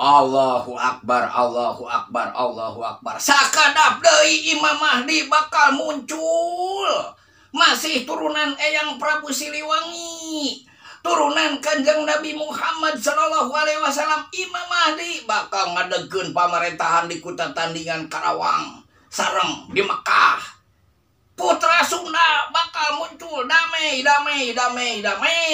Allahu Akbar, Allahu Akbar, Allahu Akbar. Sakadap deui Imam Mahdi bakal muncul. Masih turunan Eyang Prabu Siliwangi, turunan Kanjeng Nabi Muhammad Shallallahu Alaihi Wasallam. Imam Mahdi bakal ngadegkeun pamerintahan di Kuta Tandingan Karawang sareng di Mekah. Putra Sunda bakal muncul. Damai, damai, damai, damai.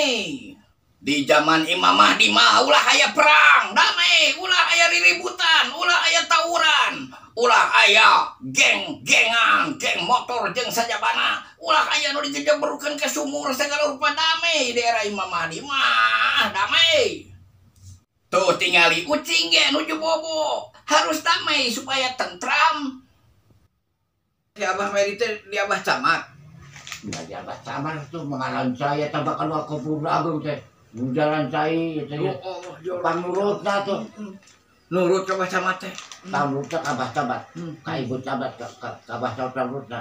Di zaman Imam Mahdi mah ulah aya perang, damai, ulah aya riributan, ulah aya tawuran, ulah aya geng-gengan, geng motor jeung sajabana, ulah aya nu digejeburkeun ke sumur segala rupa. Damai di era Imam Mahdi mah, damai. Tuh, tingali ucing ge nuju bobo, harus damai supaya tentram. Di Abah Meri teh di Abah Camat. Nah, di Abah Camat tuh mengalan saya tambah keluar ke Agung teh. Jalan cai itu ya. Oh, Allah, ya Allah. Panurutna tuh. Nurut ke Abah Camat teh. Panurutna ka Abah Camat. Ka Ibu Camat, ka Abah Camat panurutna.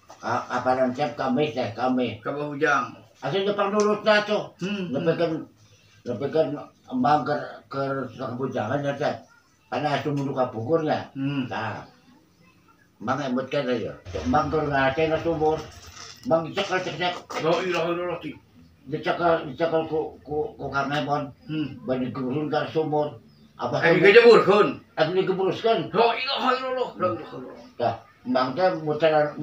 Ka kapanan siap kami teh kami. Ka Abah Ujang. Asli panurutna tuh. Nepikeun embang ke kebujangan ya teh. Karena asup ka pugurnya. Nah, Mang emut kan aja. Mang keur ngarasain sumur. Mang dicekel cek cek. La ilaha illallah ti. Dicekel dicekel ku Kang Emon. Bari digeburkeun ka sumur. Abah Eh, digejeburkeun. Atuh digeburuskeun. La ilaha illallah. La ilaha illallah. Tah, Mang teh muteran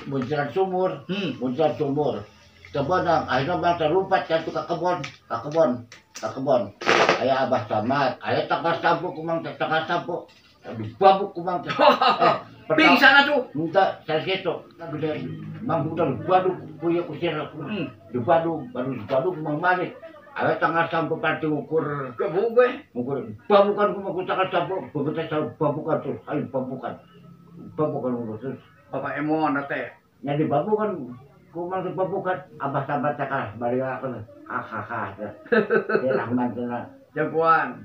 munceran sumur, munceran sumur. Kebon, akhirnya Mang teh lompat kan tuh ka kebon, ka kebon, ka kebon. Aya Abah Camat, aya tangkal sampeu ku Mang teh, tangkal sampeu. Dibabuk ku Mang teh. Eh, Pingsan atuh. Minta saya gitu. Gede, Mang udah dibaduk kuya kusir. Dibaduk, baru dibaduk Mang balik. Aya tangkal sampeu parti ukur Gebug we. ukur babukan ku ku tangkal sampeu, begitu saya babukan terus, ayo babukan. Babukan terus. Bapak Emon teh. Yang dibabukan ku Mang dibabukan Abah Camat cakar bari aku hahaha. Si Rahman cenah. Jagoan.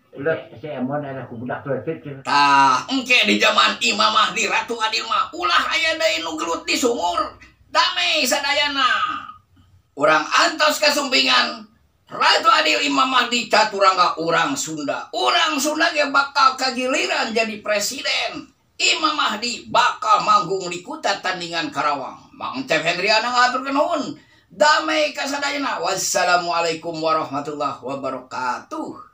Udah si Emon ada ku budak leutik cenah. Tah, engke di zaman Imam Mahdi Ratu Adil mah ulah aya deui nu gelut di sumur. Damai sadayana. Urang antos kasumpingan Ratu Adil Imam Mahdi Caturangga urang Sunda. Urang Sunda ge bakal kagiliran jadi presiden. Imam Mahdi bakal manggung di Kuta Tandingan Karawang. Mang Cep Hendriana ngaturkeun nuhun. Damai kasadayana. Wassalamualaikum warahmatullahi wabarakatuh.